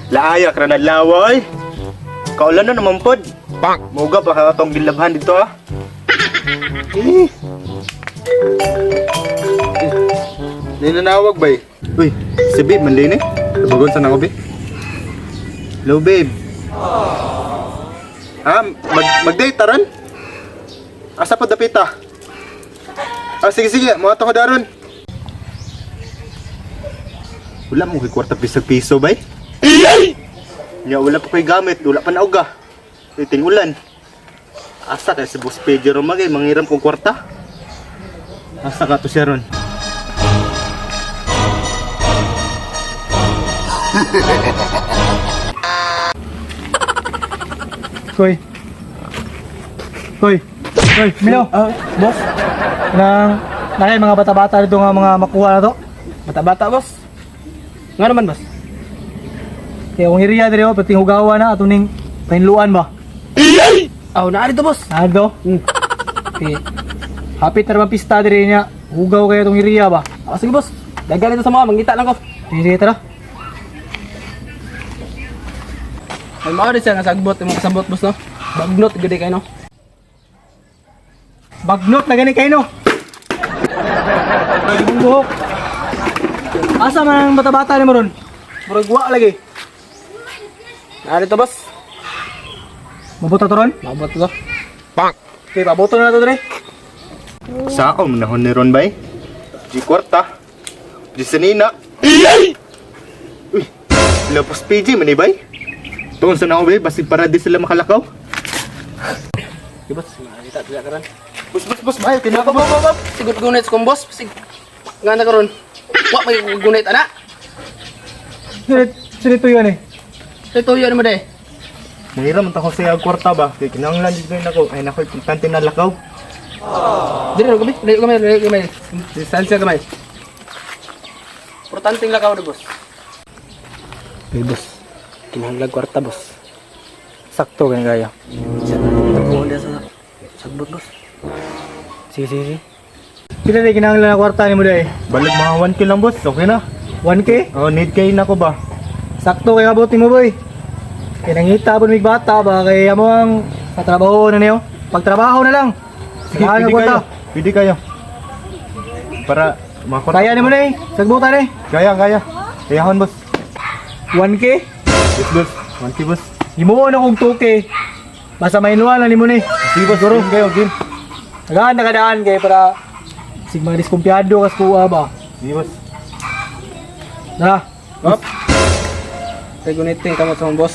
Laaya ka na laway. Kaulan na naman pod. Bang! Muga pa ka itong gilabhan dito ah. Eh. Ninanawag ba eh? Uy, si babe man din eh. Tabagon sa nako be. Hello babe. Ah, mag-date taron? Asa pa dapita? Ah, sige sige, mga ko daron. Wala mo kay kwarta pisag piso bay. Nya wala pa ko'y gamit, wala pa nauga. Iting ulan. Asa kay si Boss Pedro magay mangiram kong kwarta. Asa ka to siya ron? Koy. Koy. Koy, Milo. Boss, Nang nakay mga bata-bata dito nga mga makuha na to. bata-bata boss. Nga naman boss. Kaya kung area dire oh, pati hugawa na ato ning pahinluan ba. Aw, naa dito boss. Naa dito. Okay. Hapit na naman pista dire niya. Hugaw kayo tong area ba. Ah, sige boss. Dagan dito sa mga mangita lang ko. Sige, sige, tara. Ay mao rin siya nga sagbot imong kasabot boss no. Bagnot gud kay no. Bagnot na gani kayo no. Imong buhok. Asa man ang bata-bata nimo ron? Murag wa lagi. Naa dito boss. Mabuta to ron? Maabot to. Okay, paboto na to dire. Sa ako manahon ni ron bay. Di kwarta. Di sanina. Uy, sila Boss PJ man eh, bay. Tuon sa na ako bay, basig para di sila makalakaw. Sige boss, makakita sila karon. Boss, boss, boss, bay, kinaka Boss, boss, boss. Siguro gunit sa kong boss. Sig nga na karon. Wa may gunit ana. Sirit, sirit to yun eh. Ito yun mo de. Mangiram man ta ko sa iyang kwarta ba? Kay kinahanglan dito na ako. Ay nako, importante na lakaw. Dire gabi, layo gamay, layo gamay. Distansya gamay. Importanteng lakaw do boss. Hey boss. Kinahanglan kwarta boss. Sakto gani kaya. Sa tagbuhan sa sagbot boss. Sige, sige, sige. Pila na kinahanglan na kwarta nimo dai? Balik mga 1K lang boss, okay na. 1K? Oh, need kay nako ba? Sakto kay abot nimo boy. Kay nangita pud mig bata ba kay amo ang patrabaho na niyo. Pagtrabaho na lang. Sige, Kailangan pwede ng kwarta. kayo. Pwede kayo. Para mga kwarta. Kaya nimo na eh. Sagbutan eh. Kaya, kaya. Kayahon boss. 1K? Yes boss. 1K boss. Himuon akong 2K. Basta mainluan lang nimo ni. Sige boss, game kayo, game. Tagaan na kadaan kay para sig mga diskumpiyado kas kuha ba. Sige boss. Na. Up. Kay guniting kamot sa mong boss.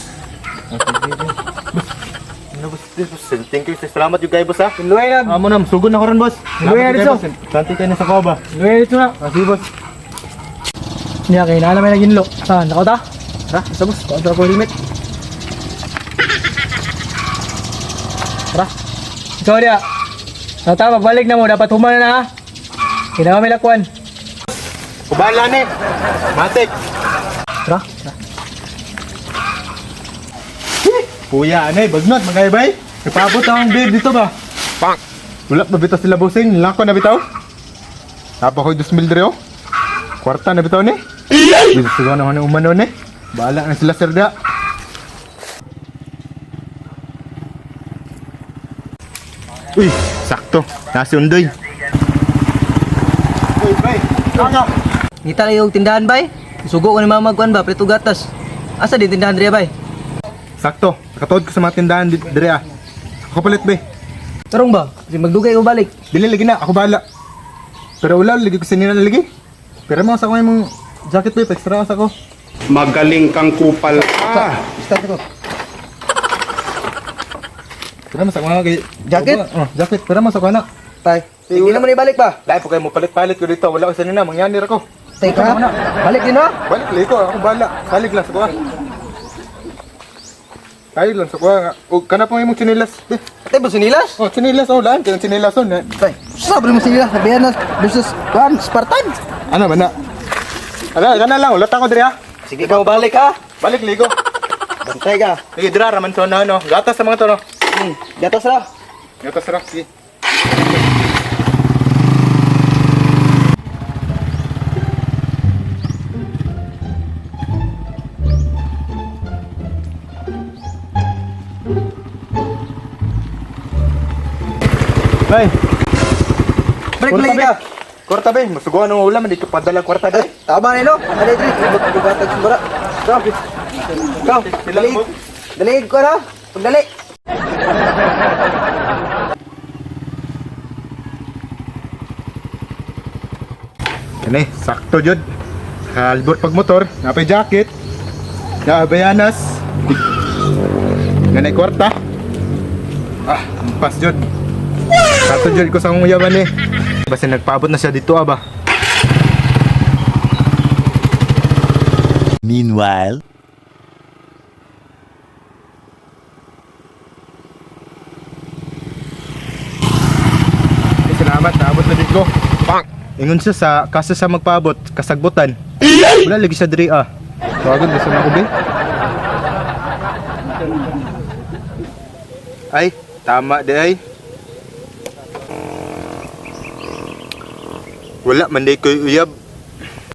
Ano boss? Yes, boss. Thank you. Salamat yung kayo boss ha. Luway na. Amo na, sugod na ko ron boss. Luway na Salamat dito. kayo, boss. Importante kayo na sa koba. Luway dito na. Ah, sige boss. Niya kay naa na may naginlo. Saan nakaw ta? Tara, sa boss. Kontra ko helmet. Tara. Ikaw diya. Nata, pagbalik na mo, dapat human na ha. Kailangan may lakwan. Kubala ni. Matik. Tara. Tara. Kuya, ano eh, bagnot, magaybay. Napabot ang babe dito ba? Bang! Wala pa bitaw sila bossing, lako na bitaw. Napa ko'y 2,000 dire oh. Kwarta na bitaw ni. Dito siguro na ako umano ni. Bahala na sila sir da. Uy, sakto. Nasi undoy. Uy, bay. Kaka. Ngita lang yung tindahan bay. Sugo ko ni mama kuan ba prito gatas. Asa din tindahan diri bay? Sakto. Nakatuod ko sa mga tindahan dire ah. Ako palit bay. Tarong ba? Kasi magdugay ko balik. Dili lagi na, ako bahala. Pero wala, lagi ko sinina lagi. Pero mo sa ko yung jacket bay, extra sa ko. Magaling kang kupal ka. Start ko. Pero mo sa ko kay Jacket? Oh, jacket. Pero mo sa ko na. Tay. Hindi naman ibalik ba? Dahil po kayo mo palit-palit ko dito. Wala ko sanina, mangyanir ako. Tay ka. Balik din ha. Balik lagi ko, ako bahala. Salig lang sa kuha. Salig lang sa kuha. O, kana po imong tsinilas. Eh, Tay ba sinilas? oh, tsinilas. Oh, laan. Kaya tsinilas. Oh, na. Tay. Sabi mo sinilas, sabihan na versus kuan Spartan. Ano ba na? Ala, kana lang. Wala ta ko diri ha. Sige ka balik ha. Balik ligo. Bantay ka. Sige, dira raman sa na ano. Gatas sa mga to no. Gatas ra. Gatas ra. Sige. Bay. Break lagi ka. Kwarta bay, masuguan ang ulam, hindi ko padala kwarta bay. Tama na no. Ano dre? Bugatag sumara. Bro. Go. Dali. Dali ko na. Pagdali. Kani, sakto jud. Kalbor pag motor, napay jacket. Naabayanas. Ganay kwarta. Ah, pas jud. Kato jud ko sa akong uyaban eh. Basta nagpaabot na siya dito ah ba. Meanwhile. Eh, salamat, naabot na jud ko. Pak. Ingon siya sa kasa sa magpaabot, kasagbutan. Wala lagi siya diri ah. Tawagan basta na ako be. Ay, tama di ay. Wala man di ko'y uyab.